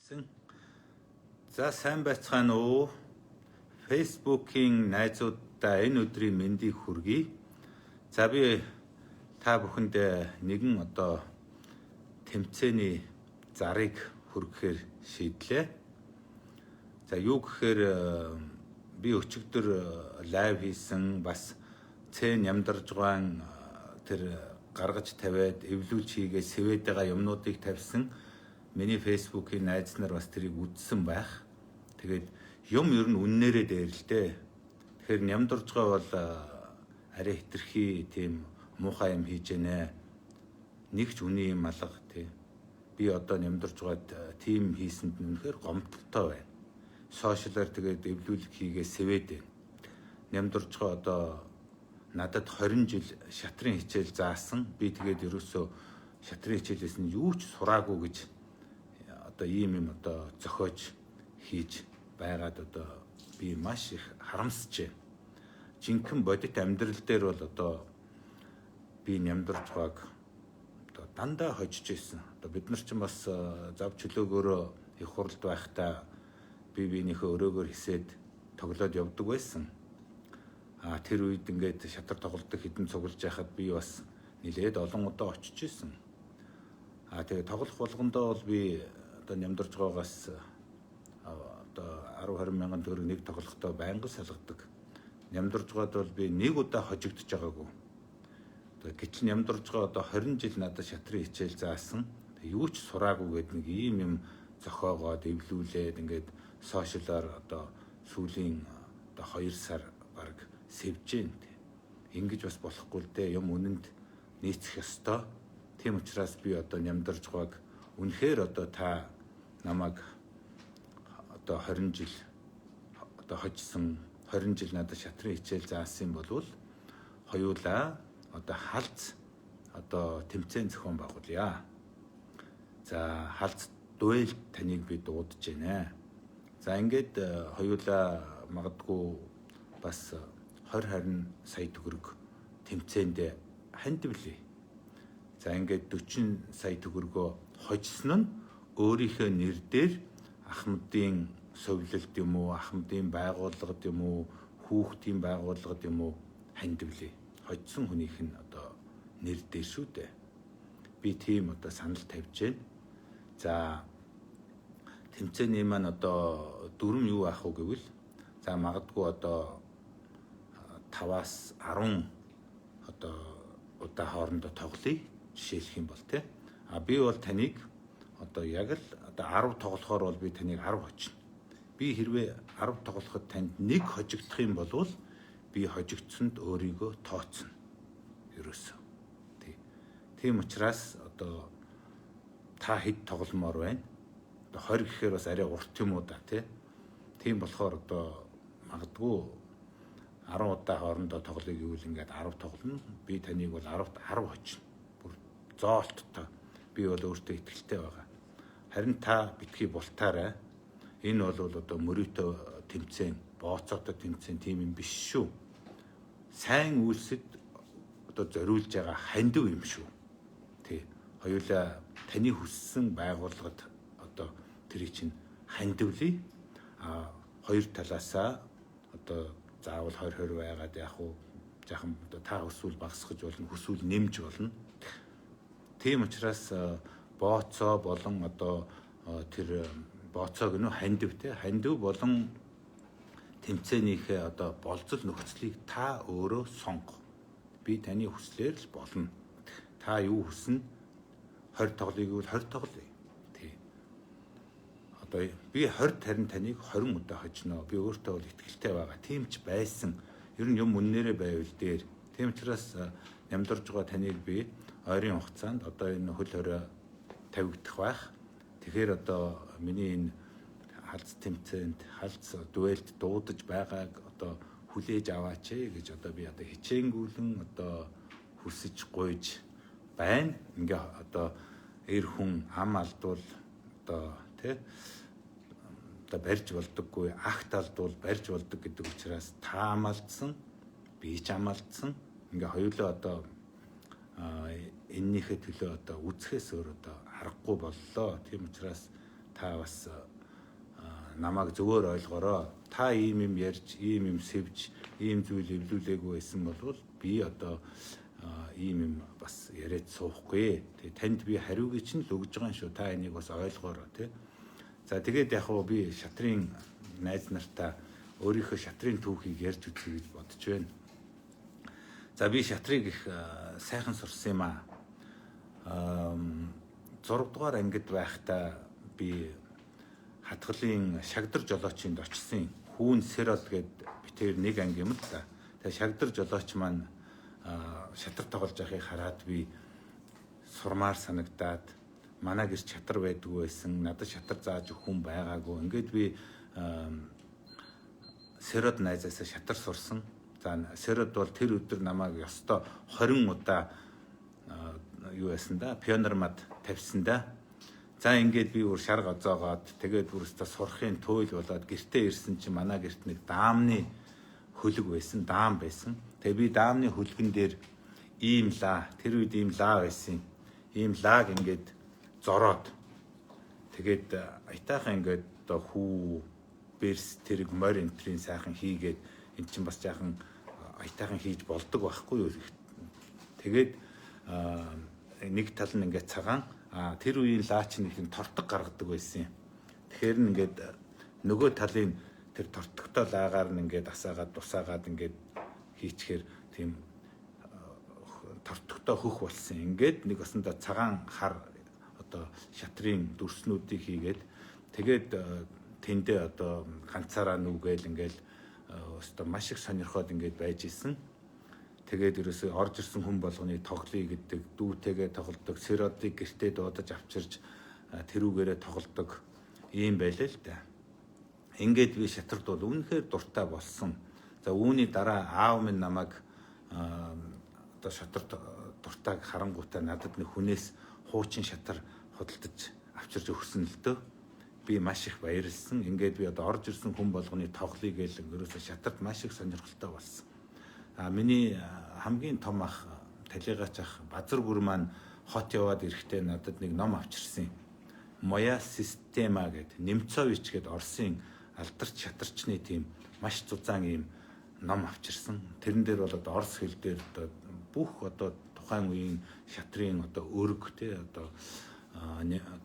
За, сайн байцгаана уу? Facebook-ийн найзууддаа энэ өдрийн мэндийг хүргэе. За, би та бүхэнд нэгэн одоо тэмцээний зарыг хүргэхээр шийдлээ. За, юу гэхээр би өчигдөр live хийсэн, бас цэн нямдаржгаан тэр гаргаж тавиад эвлүүлж хийгээ сэвэд байгаа юмнуудыг тавьсан. Миний Facebook-ийн найз нар бас тэрийг үзсэн байх. Тэгээд юм ер нь үннээрээ дээр л дээ. Тэгэхээр нямдаржгаа бол арай хэтэрхий тийм муухай юм хийж гэнэ. Нэг ч үний юм алга тий. Би одоо нямдаржгаад тийм хийсэнд нь үнэхээр гомдолтой байна. Social аар тэгээд эвлүүлэг хийгээ сэвэд байна. Нямдаржгаа одоо надад 20 жил шатрын хичээл заасан. Би тэгээд ерөөсөө шатрын хичээлээс нь юу ч сураагүй гэж одоо ийм юм одоо зохиож хийж байгаад одоо би маш их харамсаж байна. Жинхэнэ бодит амьдрал дээр бол одоо би нямдаржгааг одоо дандаа хожиж ирсэн. Одоо бид нар ч бас зав чөлөөгөөрөө их хуралд байхдаа бие биенийхээ өрөөгөр хисээд тоглоод явдаг байсан. А тэр үед ингээд шатар тоглодог хэдэн цуглаж яхад би бас нилээд олон удаа очиж исэн. А тэгээ тоглох болгондоо бол би одоо нямдаржгоогоос одоо 10 20 мянган төгрөг нэг тоглохдоо байнга салгадаг. Нямдаржгаад бол би нэг удаа хожигдож байгаагүй. Одоо гэтэл нямдаржгаа одоо 20 жил надад шатрын хичээл заасан. Юу ч сураагүй гээд нэг ийм юм зохиогоод эвлүүлээд ингээд social аар одоо сүүлийн одоо 2 сар баг сэвжэн. Ингэж бас болохгүй л дээ, юм үнэнд нийцэх ёстой. Тийм учраас би одоо нямдаржгааг үнэхээр одоо та намайг одоо 20 жил одоо хожсон, 20 жил надад шатрын хичээл заасан юм болвол хоёулаа одоо халз одоо тэмцээн зохион байгуулъя. За, халз дуэль таныг би дуудаж байна. За, ингээд хоёулаа магадгүй бас 20 20 сая төгрөг тэмцээнд хандивлээ. За, ингээд 40 сая төгрөгөө хожсон нь өөрийнхөө нэр дээр Ахмадын совилолт юм уу, Ахмадын байгууллагад юм уу, хүүхдийн байгууллагад юм уу хандивлээ. Хожсон хүнийх нь одоо нэр дээр шүү дээ. Би тийм одоо санал тавьж байна. За, тэмцээний маань одоо дүрм юу аах вэ гэвэл, за, магадгүй одоо 5-аас 10 одоо удаа хоорондоо тоглоё, жишээлэх юм бол тий. А би бол таныг одоо яг л одоо 10 тоглохоор бол би таныг 10 хожино. Би хэрвээ 10 тоглоход танд нэг хожигдох юм бол би хожигдсонд өөрийгөө тооцно. Ерөөсөө. Тий. Тийм учраас одоо та хэд тогломоор байна? Одоо 20 гэхээр бас арай урт юм уу да, тий. Тийм болохоор одоо магадгүй 10 удаа хоорондоо тоглоё гэвэл ингээд 10 тоглоно. Би таныг бол 10-т 10 хожино. Бүр зоолттой. Би бол өөртөө итгэлтэй байгаа. Харин та битгий бултаарай. Энэ бол одоо мөрөөдөө тэмцээн, бооцоотой тэмцээн тийм юм биш шүү. Сайн үйлсэд одоо зориулж байгаа хандив юм шүү. Тий. Хоёулаа таны хүссэн байгууллагад одоо тэрийг чинь хандивлая. А хоёр талаасаа одоо заавал 20 20 байгаад яах вэ? Жаахан одоо та хүсвэл багасгаж болно, хүсвэл нэмж болно. Тийм учраас бооцоо болон одоо тэр бооцоо гэнэ хандив те, хандив болон тэмцээнийхээ одоо болзол нөхцөлийг та өөрөө сонго. Би таны хүслээр л болно. Та юу хүснэ? 20 тоглоё гэвэл 20 тоглоё. Тий. Одоо би 20 харин таныг 20 удаа хожино. Би өөртөө бол итгэлтэй байгаа. Тийм ч байсан. Ер нь юм үннээрээ байвал дээр. Тийм учраас нямдарж байгаа таныг би ойрын хугацаанд одоо энэ хөл хорой тавигдах байх. Тэгэхээр одоо миний энэ халз тэмцээнд, халз дуэлд дуудаж байгааг одоо хүлээж аваач гэж одоо би одоо хичээнгүүлэн одоо хүсэж гуйж байна. Ингээ одоо эр хүн ам алдвал одоо тий одоо барьж болдоггүй, агт алдвал барьж болдог гэдэг учраас та ам алдсан, би ч ам алдсан. Ингээ хоёулаа одоо эннийхээ төлөө одоо үзэхээс өөр одоо аргагүй боллоо. Тийм учраас Та бас намайг зөвөр ойлгоорой. Та ийм юм ярьж, ийм юм сэвж, ийм зүйл эвлүүлээгүй байсан бол би одоо ийм юм бас яриад суухгүй. Тэгээ танд би хариугийг чинь л өгж байгаа юм шүү. Та энийг бас ойлгоорой, тий. За тэгээд яг хуу би шатрын найз нартаа өөрийнхөө шатрын түүхийг ярьж үзье гэж бодож байна. За би шатрыг их сайхан сурсан юм аа. 6 дугаар ангид байхдаа би хатгалын шагдар жолоочинд очсон. Хүүн Сэрол гээд би тэр нэг анги юм л да. Тэгээ шагдар жолооч маань шатар тоглож байхыг хараад би сурмаар санагдаад, манай гэр шатар байдгүй байсан. Надад шатар зааж өгөх хүн байгаагүй. Ингээд би Сэрод найзаасаа шатар сурсан. За Сэрод бол тэр өдөр намайг ёстой 20 удаа юу яасан да, пионермад тавьсан да. За ингээд би бүр шар гозоогоод тэгээд бүр өстө сурахын туйл болоод гэртээ ирсэн чинь манай гэрт нэг даамны хөлөг байсан, даам байсан. Тэгээ би даамны хөлгөн дээр ийм лаа, тэр үед ийм лаа байсан. Ийм лааг ингээд зороод тэгээд аятайхан ингээд одоо хүү бэрс тэрэг морь энтрийн сайхан хийгээд эн чинь бас жаахан аятайхан хийж болдог байхгүй юу. Тэгээд нэг тал нь ингээд цагаан, тэр үеийн лаач нэг юм тортог гаргадаг байсан юм. Тэгэхээр нь ингээд нөгөө талын тэр тортогтой лаагаар нь ингээд асаагаад тусаагаад ингээд хийчихээр тийм тортогтой хөх болсон. Ингээд нэг осондоо цагаан хар одоо шатрын дүрснүүдийг хийгээд тэгээд тэндээ одоо ганцаараа нүгээл ингээл өстө маш их сонирхоод ингээд байж исэн. Тэгээд ерөөсөө орж ирсэн хүн болгоныг тоглоё гэдэг, дүүтэйгээ тоглодог, сэродыг гэртээ дуудаж авчирж тэрүүгээрээ тоглодог ийм байлаа л да. Ингээд би шатард бол үнэхээр дуртай болсон. За үүний дараа аав минь намайг одоо шатар дуртайг харангуйтаа надад нэг хүнээс хуучин шатар худалдаж авчирж өгсөн л дөө. Би маш их баярлсан. Ингээд би одоо орж ирсэн хүн болгоны тоглоё гээл ерөөсөө шатарт маш их сонирхолтой болсон. А миний хамгийн том ах талигаач ах Базар гүр маань хот яваад ирэхдээ надад нэг ном авчирсан. Моя система гэдэг Немцович гэдэг Оросын алдарч шатарчны тийм маш зузаан ийм ном авчирсан. Тэрэн дээр бол одоо орос хэл дээр одоо бүх одоо тухайн үеийн шатрын одоо өрг тий одоо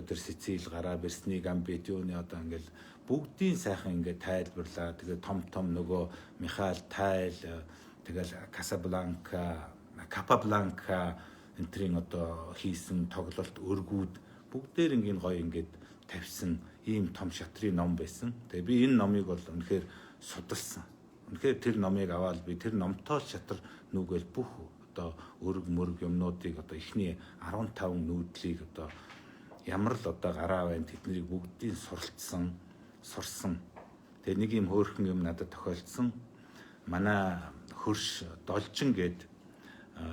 тэр Сицил гараа Берсний гамбит юуны одоо ингээл бүгдийн сайхан ингээд тайлбарлаа. Тэгээ том том нөгөө Михаил Тайл тэгэл Касабланка, Капабланка энтрийн одоо хийсэн тоглолт өргүүд бүгдээр ингийн гоё ингээд тавьсан ийм том шатрын ном байсан. Тэгээ би энэ номыг бол үнэхээр судалсан. Үнэхээр тэр номыг аваад би тэр номтой шатар нүгэл бүх одоо өрг мөрг юмнуудыг одоо эхний 15 нүүдлийг одоо ямар л одоо гараа байна тэднийг бүгдийг суралцсан, сурсан. Тэгээ нэг юм хөөрхөн юм надад тохиолдсон. Манай хөрш Должин гээд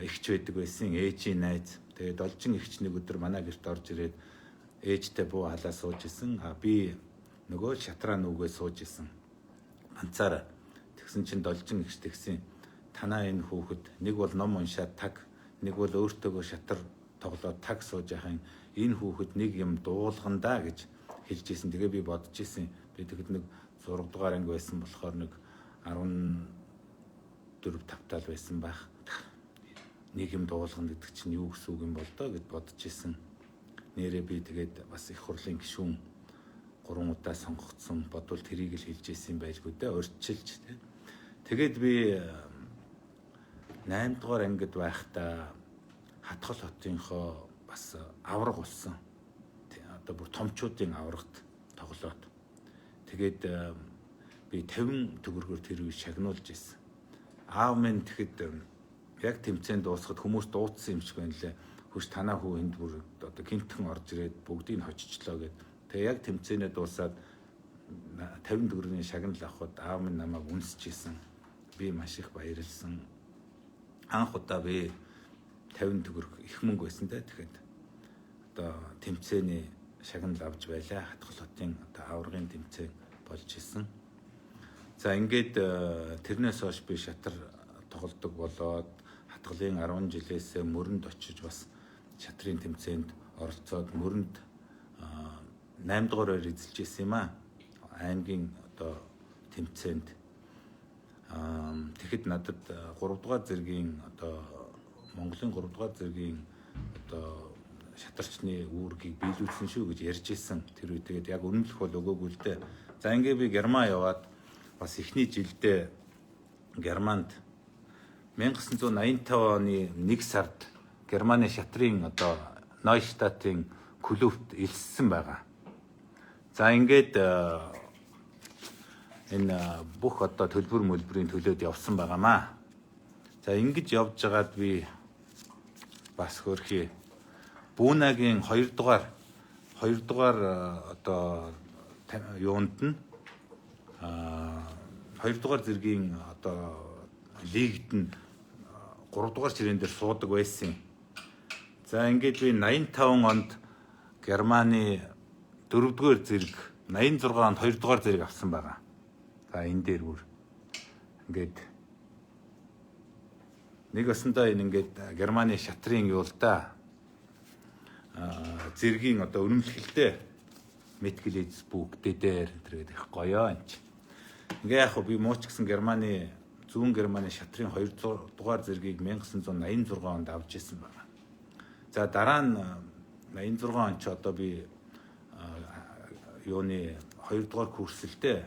эгч байдаг байсан, ээжийн найз. Тэгээ Должин эгч нэг өдөр манай гэрт орж ирээд ээжтэй буу халаа сууж исэн. А би нөгөө шатраа нүгээ сууж исэн. Ганцаараа. Тэгсэн чинь Должин эгч тэгсэн. Танаа энэ хүүхэд нэг бол ном уншаад таг, нэг бол өөртөөгөө шатар тоглоод таг сууж яхин энэ хүүхэд нэг юм дуулгандаа гэж хэлж исэн. Тэгээ би бодож исэн. Би тэгэхэд нэг 6 дугаар анги байсан болохоор нэг 14 5 тал байсан байх. Нэг юм дуулгана гэдэг чинь юу гэсэн үг юм бол доо гэд бодож исэн. Нэрээ би тэгээд бас их хурлын гишүүн 3 удаа сонгогдсон. Бодвол тэрийг л хэлж исэн байлгүй дээ. Урьдчилж тий. Тэгээд би 8 дугаар ангид байхдаа Хатгал хотынхоо бас авраг болсон. Одоо бүр томчуудын аврагт тоглоод. Тэгээд би 50 төгрөгөөр тэр үе шагнуулж исэн. Аав минь тэгэхэд яг тэмцээн дуусахад хүмүүс дуудсан юм шиг байна лээ. Хөш танаа хүү энд бүр одоо гинтхэн орж ирээд бүгдийг нь хоччлоо гэд. Тэгээ яг тэмцээнээ дуусаад 50 төгрөгийн шагнал авахад аав минь намайг үнсэж исэн. Би маш их баярлсан. Анх удаа би 50 төгрөг их мөнгө байсан те. Тэгэхэд одоо тэмцээний шагнал авч байлаа. Хатгал хотын одоо аврагын тэмцээн болж исэн. За ингээд тэрнээс хойш би шатар тоглодог болоод хатгалын 10 жилээс мөрөнд очиж бас шатрын тэмцээнд оролцоод мөрөнд 8 дугаар байр эзэлж исэн юм аа. Аймгийн одоо тэмцээнд. Тэгэхэд надад 3 дугаар зэргийн одоо Монголын 3 дугаар зэргийн одоо шатарчны үүргийг биелүүлсэн шүү гэж ярьж исэн. Тэр үе тэгээд яг үнэмлэх бол өгөөгүй л дээ. За ингээ би Герман яваад бас эхний жилдээ Германд 1985 оны 1 сард Германы шатрын одоо Нойштадтын клубт элссэн байгаа. За ингээд энэ бүх одоо төлбөр мөлбөрийн төлөөд явсан байгаамаа. За ингэж явж байгаад би бас хөрхий Бүүнагийн 2 дугаар 2 дугаар одоо юунд нь 2 дугаар зэргийн одоо лигт нь 3 дугаар ширээн дээр суудаг байсан. За ингээд би 85 онд Германы 4 дугаар зэрэг, 86 онд 2 дугаар зэрэг авсан байгаа. За энэ дээр бүр ингээд нэг осондоо энэ ингээд Германы шатрын юу л да зэргийн одоо үнэмлэхэлтэй Mitgliedsbuch дээр тэр гэдэг их гоё энэ чи. Ингээ яг би мууч гэсэн Германы зүүн Германы шатрын 2 дугаар зэргийг 1986 онд авч ирсэн байна. За дараа нь 86 он ч одоо би юуны 2 дугаар курсэлтэй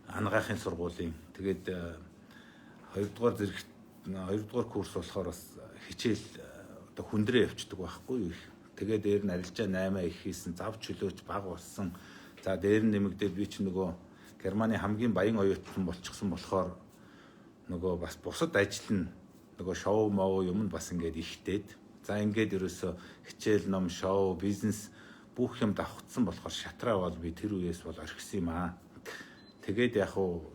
ангаахын сургуулийн тэгээд 2 дугаар зэрэг 2 дугаар курс болохоор бас хичээл одоо хүндрээ явцдаг байхгүй юу. Тэгээ дээр нь арилжаа 8 их хийсэн, зав чөлөөч баг болсон. За дээр нь нэмэгдээд би чи нөгөө Германы хамгийн баян оюутан болчихсон болохоор нөгөө бас бусад ажил нь нөгөө шоу моу юм нь бас ингээд ихтээд. За ингээд ерөөсө хичээл, ном, шоу, бизнес бүх юм давхцсан болохоор шатраа бол би тэр үеэс бол орхисон юм аа. Тэгээд яг уу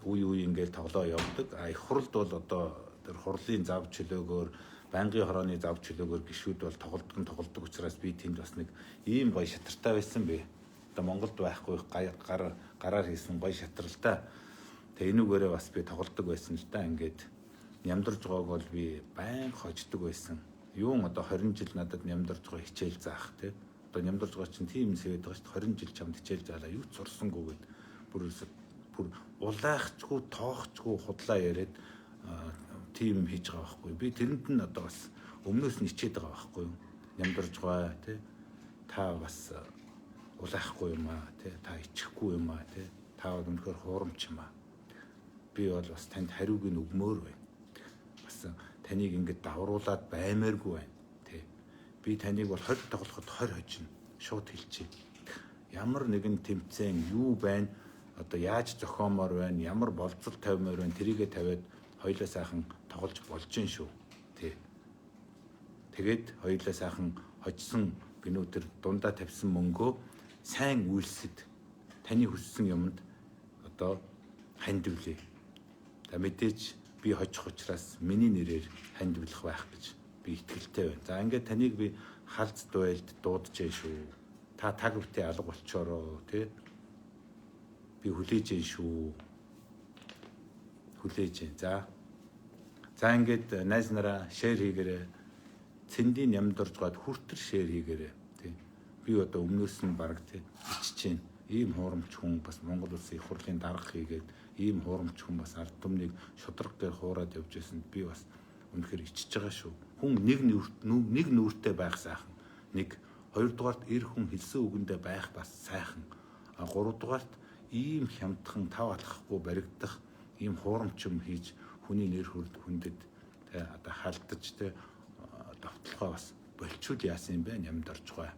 үе үе ингээд тоглоо явдаг. А их хуралд бол одоо тэр хурлын зав чөлөөгөөр, байнгын хорооны зав чөлөөгөөр гişүүд бол тоглодог нь тоглодог учраас би тэнд бас нэг ийм гоё шатартай байсан би. Одоо Монголд байхгүй гар гараар хийсэн гоё шатралтай. Тэгээ энүүгээрээ бас би тоглодог байсан л да. Ингээд нямдарж байгааг бол би байнга хождог байсан. Юун одоо 20 жил надад нямдарж байгаа хичээл заах тий. Одоо нямдарж байгаа чинь тийм сэвэд байгаа шүү дээ. 20 жил чамд хичээл заалаа юу ч сурсангүй гэд бүр бүр улайхчгүй тоохчгүй худлаа яриад тийм хийж байгаа байхгүй. Би тэрэнд нь одоо бас өмнөөс нь хичээд байгаа байхгүй юу. Нямдарж байгаа тий. Та бас улайхгүй юм аа тий. Та ичихгүй юм аа тий. Та бол үнэхээр хуурамч юм аа. Би бол бас танд хариуг нь өгмөр байна. Бас таныг ингэж давруулад баймааргүй байна тий. Би таныг бол 20 тоглоход 20 хожино. Шууд хэлчихье. Ямар нэгэн тэмцээн юу байна? Одоо яаж зохиомоор байна? Ямар болцол тавимаар байна? Тэрийгэ тавиад хоёлаа сайхан тоглож болж гин шүү. Тий. Тэгээд хоёлаа сайхан хожсон гинүү тэр дундаа тавьсан мөнгөө сайн үйлсэд таны хүссэн юмд одоо хандивлээ. За мэдээж би хожих учраас миний нэрээр хандивлах байх гэж би итгэлтэй байна. За ингээд таныг би халз дуэлд дуудаж шүү. Та таг битээ алга болчоороо тий. Би хүлээж гин шүү. Хүлээж гин. За. За ингээд найз нараа share хийгээрэй. Цэндийн нямдурж гад хүртэр share хийгээрэй. Тий. Би одоо өмнөөс нь баг тий ичж гин. Ийм хуурамч хүн бас Монгол улсын их хурлын дарга хийгээд ийм хуурамч хүн бас ард түмнийг шудраг дээр хуураад явж байсанд би бас үнэхээр ичж байгаа шүү. Хүн нэг нэг нүүртэй байх сайхан. Нэг, хоёрдугаарт эр хүн хэлсэн үгэндээ байх бас сайхан. А гуравдугаарт ийм хямдхан тав алхахгүй баригдах ийм хуурамч юм хийж хүний нэр хүндэд тэ одоо халдаж тэ довтлохоо бас болчвол яасан юм бэ нямд орж байгаа.